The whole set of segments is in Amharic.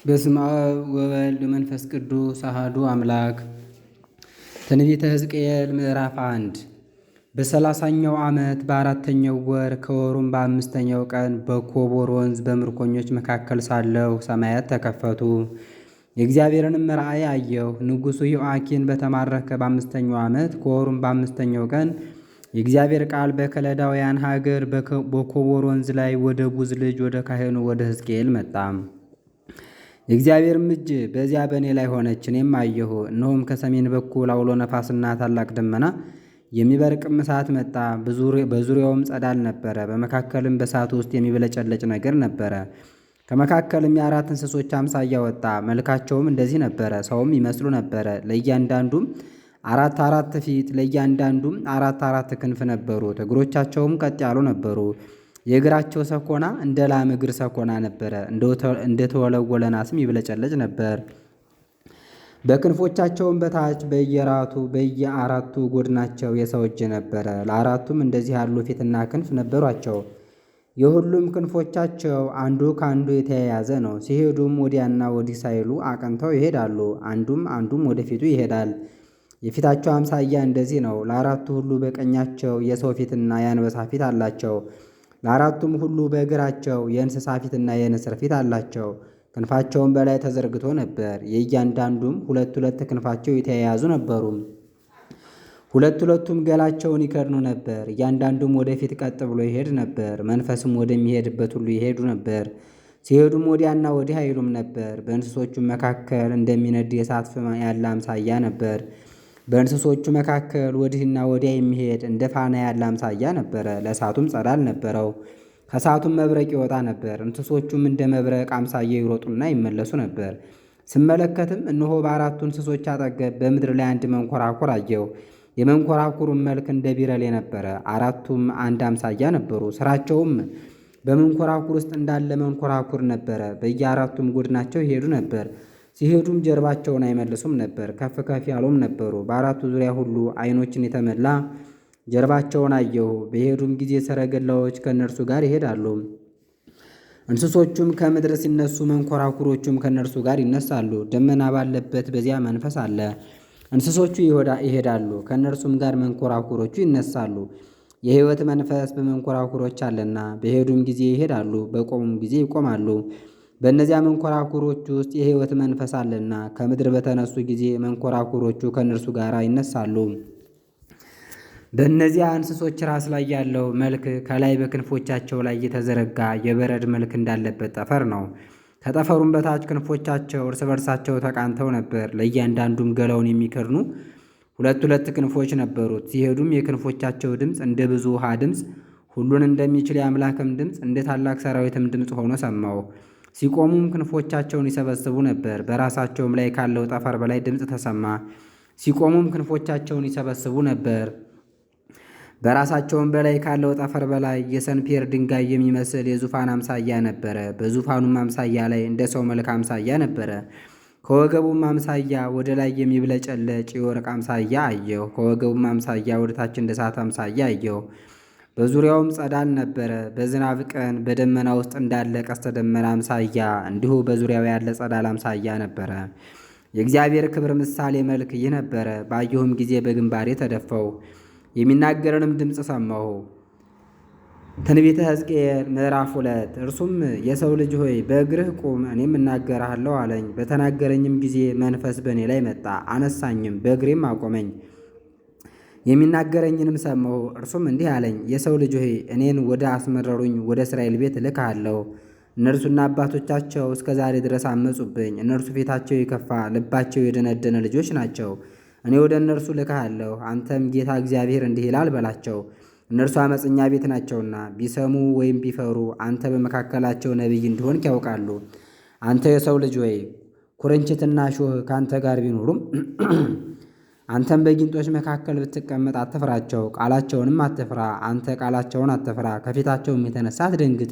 በስመ አብ ወወልድ ወመንፈስ ቅዱስ አሐዱ አምላክ። ትንቢተ ሕዝቅኤል ምዕራፍ 1። በ30ኛው ዓመት በ4ኛው ወር ከወሩም በ5ኛው ቀን በኮቦር ወንዝ በምርኮኞች መካከል ሳለሁ ሰማያት ተከፈቱ፣ የእግዚአብሔርንም ራእይ አየሁ። ንጉሡ ዮአኪን በተማረከ በ5ኛው ዓመት ከወሩም በ5ኛው ቀን የእግዚአብሔር ቃል በከለዳውያን ሀገር በኮቦር ወንዝ ላይ ወደ ቡዝ ልጅ ወደ ካህኑ ወደ ሕዝቅኤል መጣ። የእግዚአብሔርም እጅ በዚያ በእኔ ላይ ሆነች፣ እኔም አየሁ። እነሆም ከሰሜን በኩል አውሎ ነፋስና ታላቅ ደመና የሚበርቅም እሳት መጣ። በዙሪያውም ጸዳል ነበረ፣ በመካከልም በእሳቱ ውስጥ የሚብለጨለጭ ነገር ነበረ። ከመካከልም የአራት እንስሶች አምሳያ ወጣ። መልካቸውም እንደዚህ ነበረ፣ ሰውም ይመስሉ ነበረ። ለእያንዳንዱም አራት አራት ፊት፣ ለእያንዳንዱም አራት አራት ክንፍ ነበሩት። እግሮቻቸውም ቀጥ ያሉ ነበሩ። የእግራቸው ሰኮና እንደ ላም እግር ሰኮና ነበረ፣ እንደተወለወለ ናስም ይብለጨለጭ ነበር። በክንፎቻቸውም በታች በየአራቱ ጎድናቸው የሰው እጅ ነበረ። ለአራቱም እንደዚህ ያሉ ፊትና ክንፍ ነበሯቸው። የሁሉም ክንፎቻቸው አንዱ ከአንዱ የተያያዘ ነው። ሲሄዱም ወዲያና ወዲህ ሳይሉ አቅንተው ይሄዳሉ። አንዱም አንዱም ወደፊቱ ይሄዳል። የፊታቸው አምሳያ እንደዚህ ነው። ለአራቱ ሁሉ በቀኛቸው የሰው ፊትና የአንበሳ ፊት አላቸው። ለአራቱም ሁሉ በእግራቸው የእንስሳ ፊትና የንስር ፊት አላቸው። ክንፋቸውም በላይ ተዘርግቶ ነበር። የእያንዳንዱም ሁለት ሁለት ክንፋቸው የተያያዙ ነበሩ። ሁለት ሁለቱም ገላቸውን ይከድኑ ነበር። እያንዳንዱም ወደፊት ቀጥ ብሎ ይሄድ ነበር። መንፈስም ወደሚሄድበት ሁሉ ይሄዱ ነበር። ሲሄዱም ወዲያና ወዲህ አይሉም ነበር። በእንስሶቹም መካከል እንደሚነድ የእሳት ፍም ያለ አምሳያ ነበር። በእንስሶቹ መካከል ወዲህና ወዲያ የሚሄድ እንደ ፋና ያለ አምሳያ ነበረ። ለእሳቱም ጸዳል ነበረው። ከእሳቱም መብረቅ ይወጣ ነበር። እንስሶቹም እንደ መብረቅ አምሳያ ይሮጡና ይመለሱ ነበር። ስመለከትም እነሆ በአራቱ እንስሶች አጠገብ በምድር ላይ አንድ መንኮራኩር አየሁ። የመንኮራኩሩም መልክ እንደ ቢረሌ ነበረ። አራቱም አንድ አምሳያ ነበሩ። ስራቸውም በመንኮራኩር ውስጥ እንዳለ መንኮራኩር ነበረ። በየአራቱም ጎድናቸው ይሄዱ ነበር። ሲሄዱም ጀርባቸውን አይመልሱም ነበር፣ ከፍ ከፍ ያሉም ነበሩ። በአራቱ ዙሪያ ሁሉ ዓይኖችን የተመላ ጀርባቸውን አየሁ። በሄዱም ጊዜ ሰረገላዎች ከእነርሱ ጋር ይሄዳሉ። እንስሶቹም ከምድር ሲነሱ መንኮራኩሮቹም ከእነርሱ ጋር ይነሳሉ። ደመና ባለበት በዚያ መንፈስ አለ። እንስሶቹ ይሄዳሉ፣ ከእነርሱም ጋር መንኮራኩሮቹ ይነሳሉ። የሕይወት መንፈስ በመንኮራኩሮች አለና፣ በሄዱም ጊዜ ይሄዳሉ፣ በቆሙም ጊዜ ይቆማሉ። በእነዚያ መንኮራኩሮች ውስጥ የሕይወት መንፈስ አለና፣ ከምድር በተነሱ ጊዜ መንኮራኩሮቹ ከእነርሱ ጋር ይነሳሉ። በእነዚያ እንስሶች ራስ ላይ ያለው መልክ ከላይ በክንፎቻቸው ላይ የተዘረጋ የበረድ መልክ እንዳለበት ጠፈር ነው። ከጠፈሩም በታች ክንፎቻቸው እርስ በርሳቸው ተቃንተው ነበር። ለእያንዳንዱም ገላውን የሚከድኑ ሁለት ሁለት ክንፎች ነበሩት። ሲሄዱም የክንፎቻቸው ድምፅ እንደ ብዙ ውሃ ድምፅ፣ ሁሉን እንደሚችል የአምላክም ድምፅ፣ እንደ ታላቅ ሰራዊትም ድምፅ ሆኖ ሰማሁ። ሲቆሙም ክንፎቻቸውን ይሰበስቡ ነበር። በራሳቸውም ላይ ካለው ጠፈር በላይ ድምፅ ተሰማ። ሲቆሙም ክንፎቻቸውን ይሰበስቡ ነበር። በራሳቸውም በላይ ካለው ጠፈር በላይ የሰንፔር ድንጋይ የሚመስል የዙፋን አምሳያ ነበረ። በዙፋኑም አምሳያ ላይ እንደ ሰው መልክ አምሳያ ነበረ። ከወገቡም አምሳያ ወደ ላይ የሚብለጨለጭ የወርቅ አምሳያ አየሁ። ከወገቡም አምሳያ ወደ ታች እንደ እሳት አምሳያ አየሁ። በዙሪያውም ጸዳል ነበረ። በዝናብ ቀን በደመና ውስጥ እንዳለ ቀስተ ደመና አምሳያ እንዲሁ በዙሪያው ያለ ጸዳል አምሳያ ነበረ። የእግዚአብሔር ክብር ምሳሌ መልክ ይህ ነበረ። ባየሁም ጊዜ በግንባሬ ተደፋሁ፣ የሚናገረንም ድምፅ ሰማሁ። ትንቢተ ሕዝቅኤል ምዕራፍ 2። እርሱም የሰው ልጅ ሆይ በእግርህ ቁም፣ እኔም እናገርሃለሁ አለኝ። በተናገረኝም ጊዜ መንፈስ በእኔ ላይ መጣ፣ አነሳኝም፣ በእግሬም አቆመኝ። የሚናገረኝንም ሰማሁ። እርሱም እንዲህ አለኝ፣ የሰው ልጅ ሆይ እኔን ወደ አስመረሩኝ ወደ እስራኤል ቤት እልክሃለሁ። እነርሱና አባቶቻቸው እስከ ዛሬ ድረስ አመጹብኝ። እነርሱ ፊታቸው የከፋ ልባቸው የደነደነ ልጆች ናቸው። እኔ ወደ እነርሱ እልክሃለሁ። አንተም ጌታ እግዚአብሔር እንዲህ ይላል በላቸው። እነርሱ አመፀኛ ቤት ናቸውና ቢሰሙ ወይም ቢፈሩ አንተ በመካከላቸው ነቢይ እንደሆንክ ያውቃሉ። አንተ የሰው ልጅ ሆይ ኩርንችትና ሾህ ከአንተ ጋር ቢኖሩም አንተም በጊንጦች መካከል ብትቀመጥ አትፍራቸው፣ ቃላቸውንም አትፍራ። አንተ ቃላቸውን አትፍራ፣ ከፊታቸውም የተነሳ አትደንግጥ።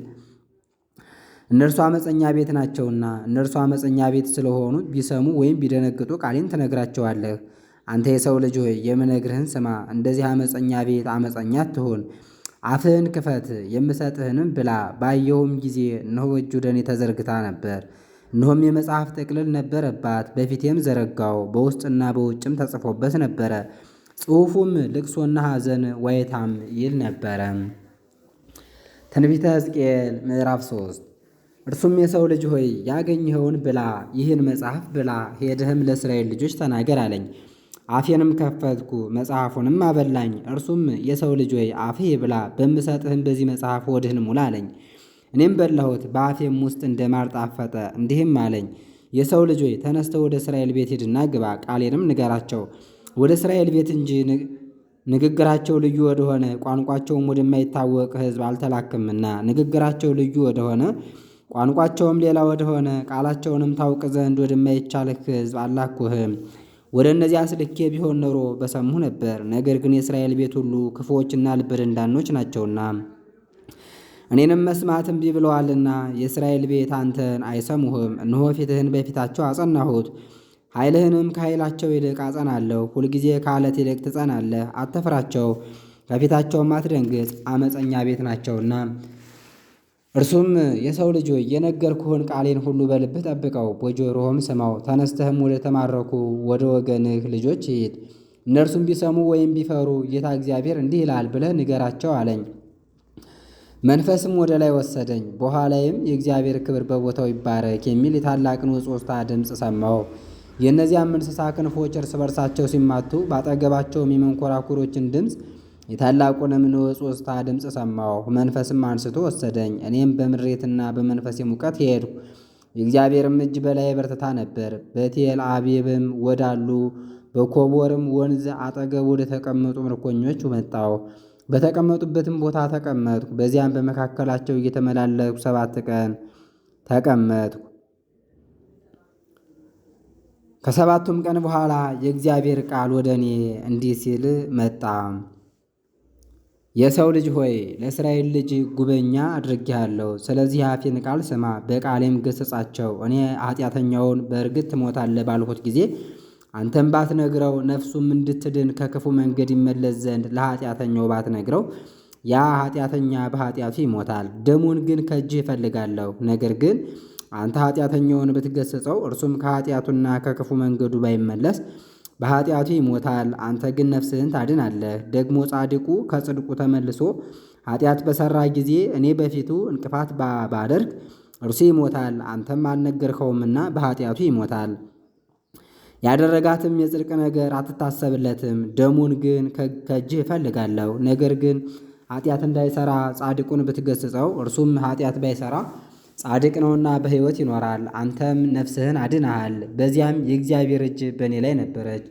እነርሱ አመፀኛ ቤት ናቸውና እነርሱ አመፀኛ ቤት ስለሆኑ ቢሰሙ ወይም ቢደነግጡ ቃሌን ትነግራቸዋለህ። አንተ የሰው ልጅ ሆይ የምነግርህን ስማ። እንደዚህ አመፀኛ ቤት አመፀኛ አትሁን። አፍህን ክፈት፣ የምሰጥህንም ብላ። ባየሁም ጊዜ እነሆ እጁ ወደ እኔ ተዘርግታ ነበር። እነሆም የመጽሐፍ ጥቅልል ነበረባት። በፊቴም ዘረጋው፣ በውስጥና በውጭም ተጽፎበት ነበረ። ጽሑፉም ልቅሶና ሐዘን ዋይታም ይል ነበረ። ትንቢተ ሕዝቅኤል ምዕራፍ 3። እርሱም የሰው ልጅ ሆይ ያገኘኸውን ብላ፣ ይህን መጽሐፍ ብላ፣ ሄደህም ለእስራኤል ልጆች ተናገር አለኝ። አፌንም ከፈትኩ፣ መጽሐፉንም አበላኝ። እርሱም የሰው ልጅ ሆይ አፍህ ብላ፣ በምሰጥህም በዚህ መጽሐፍ ሆድህን ሙላ አለኝ። እኔም በላሁት፣ በአፌም ውስጥ እንደ ማር ጣፈጠ። እንዲህም አለኝ፣ የሰው ልጅ ሆይ ተነስተህ ወደ እስራኤል ቤት ሂድና ግባ፣ ቃሌንም ንገራቸው። ወደ እስራኤል ቤት እንጂ ንግግራቸው ልዩ ወደሆነ ቋንቋቸውም ወደማይታወቅ ሕዝብ አልተላክምና፣ ንግግራቸው ልዩ ወደሆነ ቋንቋቸውም ሌላ ወደሆነ ቃላቸውንም ታውቅ ዘንድ ወደማይቻልህ ሕዝብ አላኩህም። ወደ እነዚያ አስልኬ ቢሆን ኖሮ በሰሙህ ነበር። ነገር ግን የእስራኤል ቤት ሁሉ ክፉዎችና ልበ ደንዳኖች ናቸውና እኔንም መስማት እምቢ ብለዋልና የእስራኤል ቤት አንተን አይሰሙህም። እነሆ ፊትህን በፊታቸው አጸናሁት፣ ኃይልህንም ከኃይላቸው ይልቅ አጸናለሁ። ሁልጊዜ ከዓለት ይልቅ ትጸናለህ። አትፍራቸው፣ ከፊታቸውም አትደንግጥ፣ አመፀኛ ቤት ናቸውና። እርሱም የሰው ልጅ ሆይ የነገርኩህን ቃሌን ሁሉ በልብህ ጠብቀው፣ በጆሮህም ስማው። ተነስተህም ወደ ተማረኩ ወደ ወገንህ ልጆች ሂድ። እነርሱም ቢሰሙ ወይም ቢፈሩ ጌታ እግዚአብሔር እንዲህ ይላል ብለህ ንገራቸው አለኝ። መንፈስም ወደ ላይ ወሰደኝ፣ በኋላዬም የእግዚአብሔር ክብር በቦታው ይባረክ የሚል የታላቅን ውጽውጽታ ድምፅ ሰማሁ። የእነዚያም እንስሳ ክንፎች እርስ በርሳቸው ሲማቱ፣ በአጠገባቸውም የመንኮራኩሮችን ድምፅ የታላቁንም ንውጽውጽታ ድምፅ ሰማሁ። መንፈስም አንስቶ ወሰደኝ። እኔም በምሬትና በመንፈሴ ሙቀት ሄድኩ። የእግዚአብሔርም እጅ በላዬ በርትታ ነበር። በቴል አቢብም ወዳሉ በኮቦርም ወንዝ አጠገብ ወደ ተቀመጡ ምርኮኞች መጣሁ። በተቀመጡበትም ቦታ ተቀመጥኩ። በዚያም በመካከላቸው እየተመላለስኩ 7 ቀን ተቀመጥኩ። ከሰባቱም ቀን በኋላ የእግዚአብሔር ቃል ወደ እኔ እንዲህ ሲል መጣ። የሰው ልጅ ሆይ ለእስራኤል ልጅ ጉበኛ አድርጌሃለሁ። ስለዚህ የአፌን ቃል ስማ፣ በቃሌም ገሥጻቸው። እኔ ኃጢአተኛውን በእርግጥ ትሞታለህ ባልሁት ጊዜ አንተም ባትነግረው፣ ነፍሱም እንድትድን ከክፉ መንገድ ይመለስ ዘንድ ለኃጢአተኛው ባትነግረው፣ ያ ኃጢአተኛ በኃጢአቱ ይሞታል፣ ደሙን ግን ከእጅህ እፈልጋለሁ። ነገር ግን አንተ ኃጢአተኛውን ብትገሥጸው፣ እርሱም ከኃጢአቱና ከክፉ መንገዱ ባይመለስ በኃጢአቱ ይሞታል፣ አንተ ግን ነፍስህን ታድናለህ። ደግሞ ጻድቁ ከጽድቁ ተመልሶ ኃጢአት በሠራ ጊዜ እኔ በፊቱ እንቅፋት ባደርግ እርሱ ይሞታል፣ አንተም አልነገርኸውምና በኃጢአቱ ይሞታል። ያደረጋትም የጽድቅ ነገር አትታሰብለትም፣ ደሙን ግን ከእጅህ እፈልጋለሁ። ነገር ግን ኃጢአት እንዳይሠራ ጻድቁን ብትገሥጸው፣ እርሱም ኃጢአት ባይሠራ ጻድቅ ነውና በሕይወት ይኖራል፣ አንተም ነፍስህን አድነሃል። በዚያም የእግዚአብሔር እጅ በእኔ ላይ ነበረች።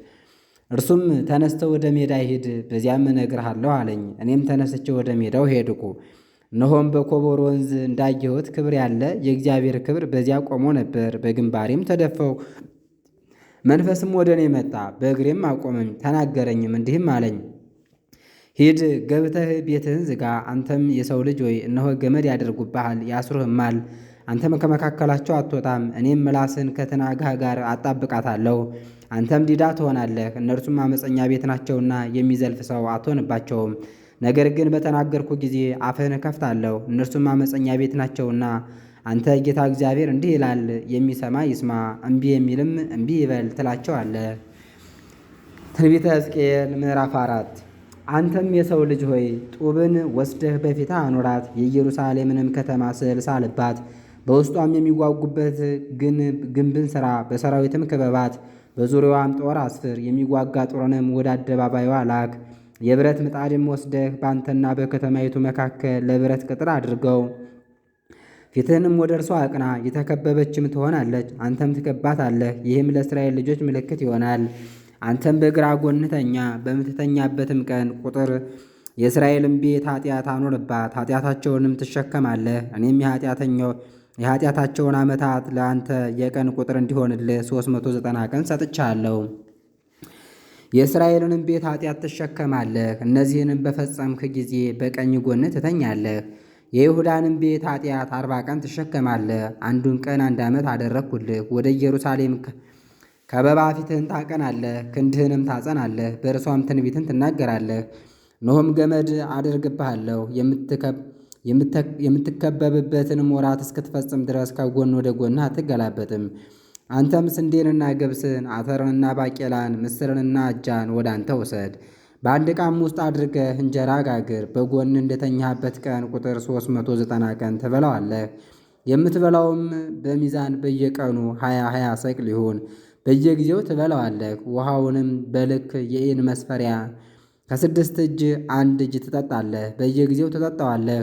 እርሱም ተነስተህ ወደ ሜዳ ሂድ፣ በዚያም እነግርሃለሁ አለኝ። እኔም ተነስቼ ወደ ሜዳው ሄድኩ። እነሆም በኮቦር ወንዝ እንዳየሁት ክብር ያለ የእግዚአብሔር ክብር በዚያ ቆሞ ነበር። በግንባሬም ተደፋሁ። መንፈስም ወደ እኔ መጣ፣ በእግሬም አቆመኝ። ተናገረኝም እንዲህም አለኝ፣ ሂድ ገብተህ ቤትህን ዝጋ። አንተም የሰው ልጅ ሆይ እነሆ ገመድ ያደርጉብሃል፣ ያስሩህማል። አንተም ከመካከላቸው አትወጣም። እኔም ምላስህን ከትናጋህ ጋር አጣብቃታለሁ፣ አንተም ዲዳ ትሆናለህ። እነርሱም አመፀኛ ቤት ናቸውና የሚዘልፍ ሰው አትሆንባቸውም። ነገር ግን በተናገርኩ ጊዜ አፍህን እከፍታለሁ፣ እነርሱም አመፀኛ ቤት ናቸውና። አንተ ጌታ እግዚአብሔር እንዲህ ይላል፣ የሚሰማ ይስማ፣ እምቢ የሚልም እምቢ ይበል ትላቸዋለህ። ትንቢተ ሕዝቅኤል ምዕራፍ 4። አንተም የሰው ልጅ ሆይ ጡብን ወስደህ በፊትህ አኑራት፣ የኢየሩሳሌምንም ከተማ ስዕል ሳልባት፣ በውስጧም የሚዋጉበት ግንብን ሥራ፣ በሰራዊትም ክበባት፣ በዙሪያዋም ጦር አስፍር። የሚዋጋ ጦርንም ወደ አደባባይዋ ላክ። የብረት ምጣድም ወስደህ በአንተና በከተማይቱ መካከል ለብረት ቅጥር አድርገው። ፊትህንም ወደ እርሷ አቅና፣ የተከበበችም ትሆናለች፣ አንተም ትከባታለህ። ይህም ለእስራኤል ልጆች ምልክት ይሆናል። አንተም በግራ ጎንህ ተኛ፣ በምትተኛበትም ቀን ቁጥር የእስራኤልን ቤት ኃጢአት አኖርባት፣ ኃጢአታቸውንም ትሸከማለህ። እኔም የኃጢአታቸውን ዓመታት ለአንተ የቀን ቁጥር እንዲሆንልህ 390 ቀን ሰጥቻለሁ። የእስራኤልንም ቤት ኃጢአት ትሸከማለህ። እነዚህንም በፈጸምክ ጊዜ በቀኝ ጎንህ ትተኛለህ። የይሁዳንም ቤት ኃጢአት 40 ቀን ትሸከማለህ። አንዱን ቀን አንድ ዓመት አደረግሁልህ። ወደ ኢየሩሳሌም ከበባ ፊትህን ታቀናለህ፣ ክንድህንም ታጸናለህ፣ በእርሷም ትንቢትን ትናገራለህ። እነሆም ገመድ አደርግብሃለሁ፣ የምትከበብበትንም ወራት እስክትፈጽም ድረስ ከጎን ወደ ጎን አትገላበጥም። አንተም ስንዴንና ገብስን፣ አተርንና ባቄላን፣ ምስርንና አጃን ወደ አንተ ውሰድ። በአንድ ዕቃም ውስጥ አድርገህ እንጀራ ጋግር። በጎን እንደተኛህበት ቀን ቁጥር 390 ቀን ትበላዋለህ። የምትበላውም በሚዛን በየቀኑ 20 20 ሰቅል ይሁን። በየጊዜው ትበላዋለህ። ውሃውንም በልክ የኢን መስፈሪያ ከስድስት እጅ አንድ እጅ ትጠጣለህ። በየጊዜው ትጠጣዋለህ።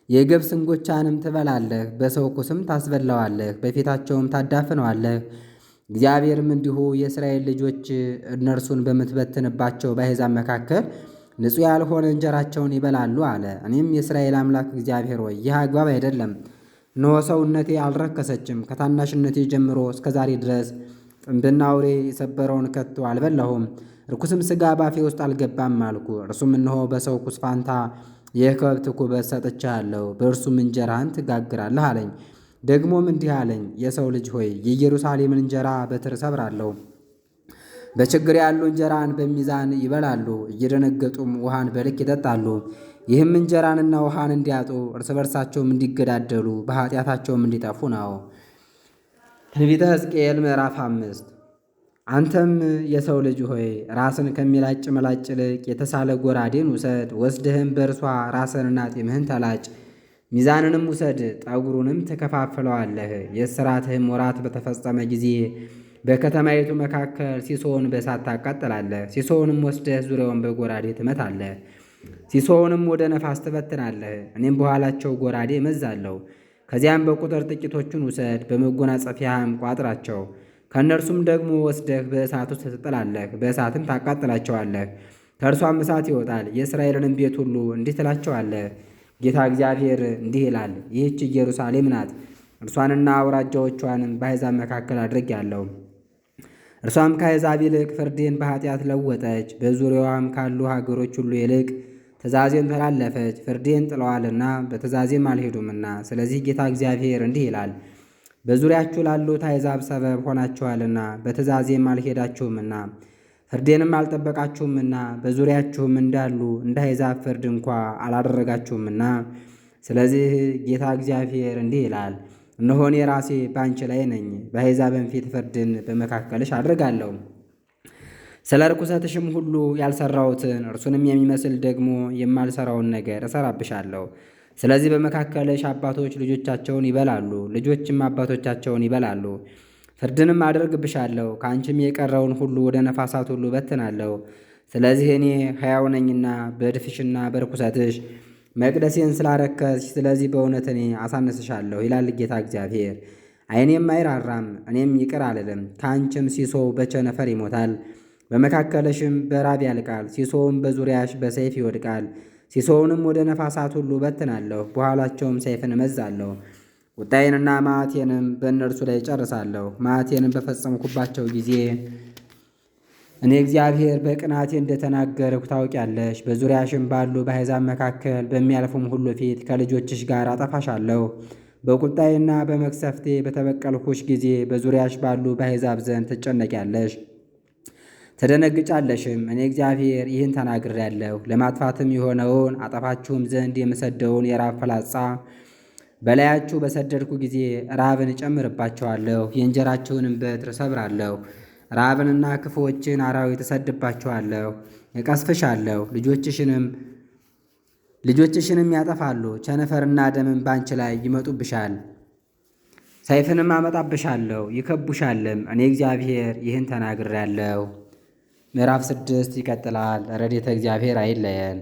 የገብስ እንጎቻንም ትበላለህ። በሰው ኩስም ታስበላዋለህ፣ በፊታቸውም ታዳፍነዋለህ። እግዚአብሔርም እንዲሁ የእስራኤል ልጆች እነርሱን በምትበትንባቸው በአሕዛብ መካከል ንጹሕ ያልሆነ እንጀራቸውን ይበላሉ አለ። እኔም የእስራኤል አምላክ እግዚአብሔር ሆይ ይህ አግባብ አይደለም። እነሆ ሰውነቴ አልረከሰችም። ከታናሽነቴ ጀምሮ እስከ ዛሬ ድረስ ጥንብና አውሬ የሰበረውን ከቶ አልበላሁም፣ ርኩስም ሥጋ ባፌ ውስጥ አልገባም አልኩ። እርሱም እነሆ በሰው ኩስ ፋንታ የከብት ኩበት ሰጥቼሃለሁ፣ በእርሱም እንጀራህን ትጋግራለህ አለኝ። ደግሞም እንዲህ አለኝ፣ የሰው ልጅ ሆይ የኢየሩሳሌምን እንጀራ በትር እሰብራለሁ። በችግር ያሉ እንጀራን በሚዛን ይበላሉ፣ እየደነገጡም ውሃን በልክ ይጠጣሉ። ይህም እንጀራንና ውሃን እንዲያጡ እርስ በርሳቸውም እንዲገዳደሉ በኃጢአታቸውም እንዲጠፉ ነው። ትንቢተ ሕዝቅኤል ምዕራፍ 5። አንተም የሰው ልጅ ሆይ ራስን ከሚላጭ መላጭ ይልቅ የተሳለ ጎራዴን ውሰድ። ወስደህም በእርሷ ራስንና ጢምህን ተላጭ። ሚዛንንም ውሰድ፣ ጠጉሩንም ትከፋፍለዋለህ። የእስራትህም ወራት በተፈጸመ ጊዜ በከተማይቱ መካከል ሲሶውን በእሳት ታቃጥላለህ። ሲሶውንም ወስደህ ዙሪያውን በጎራዴ ትመታለህ። ሲሶውንም ወደ ነፋስ ትበትናለህ። እኔም በኋላቸው ጎራዴ እመዛለሁ። ከዚያም በቁጥር ጥቂቶቹን ውሰድ፣ በመጎናጸፊያህም ቋጥራቸው። ከእነርሱም ደግሞ ወስደህ በእሳት ውስጥ ትጥላለህ፣ በእሳትም ታቃጥላቸዋለህ። ከእርሷም እሳት ይወጣል። የእስራኤልንም ቤት ሁሉ እንዲህ ትላቸዋለህ፣ ጌታ እግዚአብሔር እንዲህ ይላል፣ ይህች ኢየሩሳሌም ናት። እርሷንና አውራጃዎቿንም በአሕዛብ መካከል አድርጌአለሁ። እርሷም ከአሕዛብ ይልቅ ፍርዴን በኃጢአት ለወጠች። በዙሪያዋም ካሉ ሀገሮች ሁሉ ይልቅ ትእዛዜን ተላለፈች። ፍርዴን ጥለዋልና በትእዛዜም አልሄዱምና። ስለዚህ ጌታ እግዚአብሔር እንዲህ ይላል፣ በዙሪያችሁ ላሉት አሕዛብ ሰበብ ሆናችኋልና በትእዛዜም አልሄዳችሁምና ፍርዴንም አልጠበቃችሁምና በዙሪያችሁም እንዳሉ እንደ አሕዛብ ፍርድ እንኳ አላደረጋችሁምና። ስለዚህ ጌታ እግዚአብሔር እንዲህ ይላል፣ እነሆ እኔ ራሴ በአንቺ ላይ ነኝ፣ በአሕዛብም ፊት ፍርድን በመካከልሽ አድርጋለሁ። ስለ ርኩሰትሽም ሁሉ ያልሠራሁትን እርሱንም የሚመስል ደግሞ የማልሠራውን ነገር እሠራብሻለሁ። ስለዚህ በመካከልሽ አባቶች ልጆቻቸውን ይበላሉ፣ ልጆችም አባቶቻቸውን ይበላሉ። ፍርድንም አደርግብሻለሁ፣ ከአንቺም የቀረውን ሁሉ ወደ ነፋሳት ሁሉ በትናለሁ። ስለዚህ እኔ ሕያው ነኝና በእድፍሽና በርኩሰትሽ መቅደሴን ስላረከስሽ፣ ስለዚህ በእውነት እኔ አሳንስሻለሁ ይላል ጌታ እግዚአብሔር። ዓይኔም አይራራም፣ እኔም ይቅር አልልም። ከአንቺም ሲሶው በቸነፈር ይሞታል፣ በመካከልሽም በራብ ያልቃል። ሲሶውም በዙሪያሽ በሰይፍ ይወድቃል። ሲሶውንም ወደ ነፋሳት ሁሉ በትናለሁ፣ በኋላቸውም ሰይፍን እመዛለሁ። ቁጣዬንና መዓቴንም በእነርሱ ላይ ጨርሳለሁ። መዓቴንም በፈጸምኩባቸው ጊዜ እኔ እግዚአብሔር በቅናቴ እንደተናገርኩ ታውቂያለሽ። በዙሪያሽም ባሉ በአሕዛብ መካከል በሚያልፉም ሁሉ ፊት ከልጆችሽ ጋር አጠፋሻለሁ። በቁጣዬና በመቅሰፍቴ በተበቀልኩሽ ጊዜ በዙሪያሽ ባሉ በአሕዛብ ዘንድ ትጨነቂያለሽ፣ ትደነግጫለሽም። እኔ እግዚአብሔር ይህን ተናግሬአለሁ። ለማጥፋትም የሆነውን አጠፋችሁም ዘንድ የምሰደውን የራብ ፍላጻ በላያችሁ በሰደድኩ ጊዜ ራብን እጨምርባችኋለሁ፣ የእንጀራችሁንም በትር እሰብራለሁ። ራብንና ክፉዎችን አራዊት እሰድባችኋለሁ፣ እቀስፍሻለሁ። ልጆችሽንም ያጠፋሉ። ቸነፈርና ደምን ባንቺ ላይ ይመጡብሻል። ሰይፍንም አመጣብሻለሁ፣ ይከቡሻልም። እኔ እግዚአብሔር ይህን ተናግሬአለሁ። ምዕራፍ 6 ይቀጥላል። ረድኤተ እግዚአብሔር አይለየን።